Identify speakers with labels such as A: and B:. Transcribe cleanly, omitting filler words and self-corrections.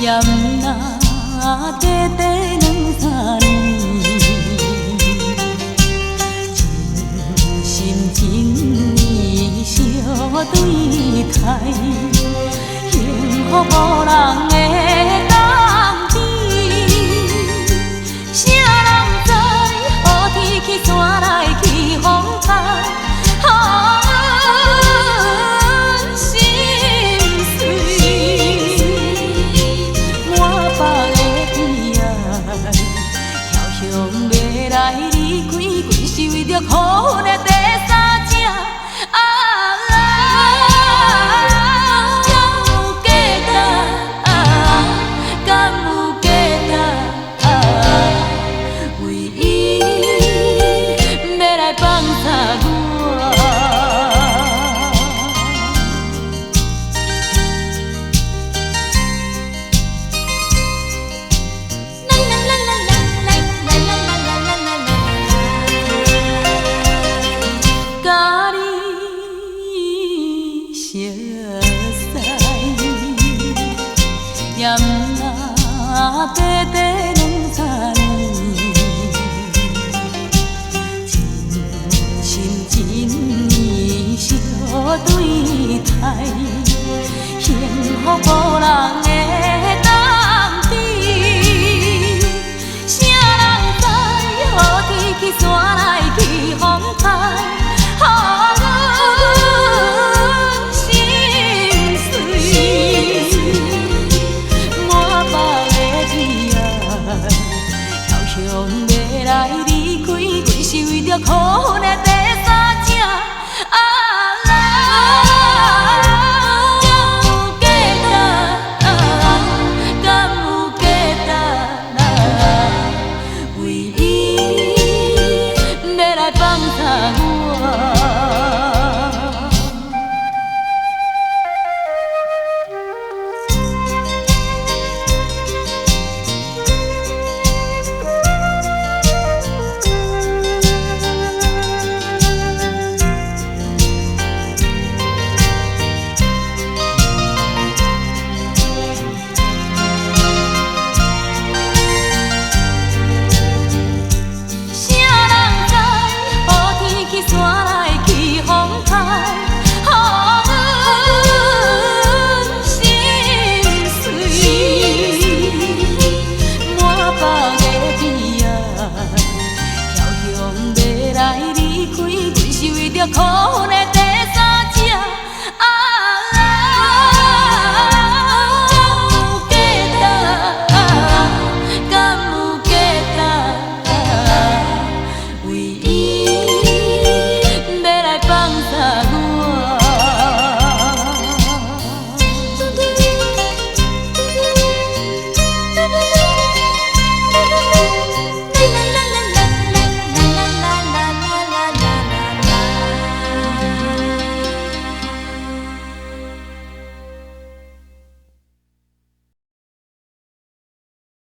A: 也毋若短短兩三年。真心真意相對待，幸福無人會當比。啥人知好天氣煞來起風颱，予阮心碎。滿腹的悲哀，梟雄欲來離開，規是為著予阮的第三者。啊，敢有價值？敢有價值？為伊欲來放殺我。佮你熟似，也毋若短短兩三年。真心真意相對待，幸福無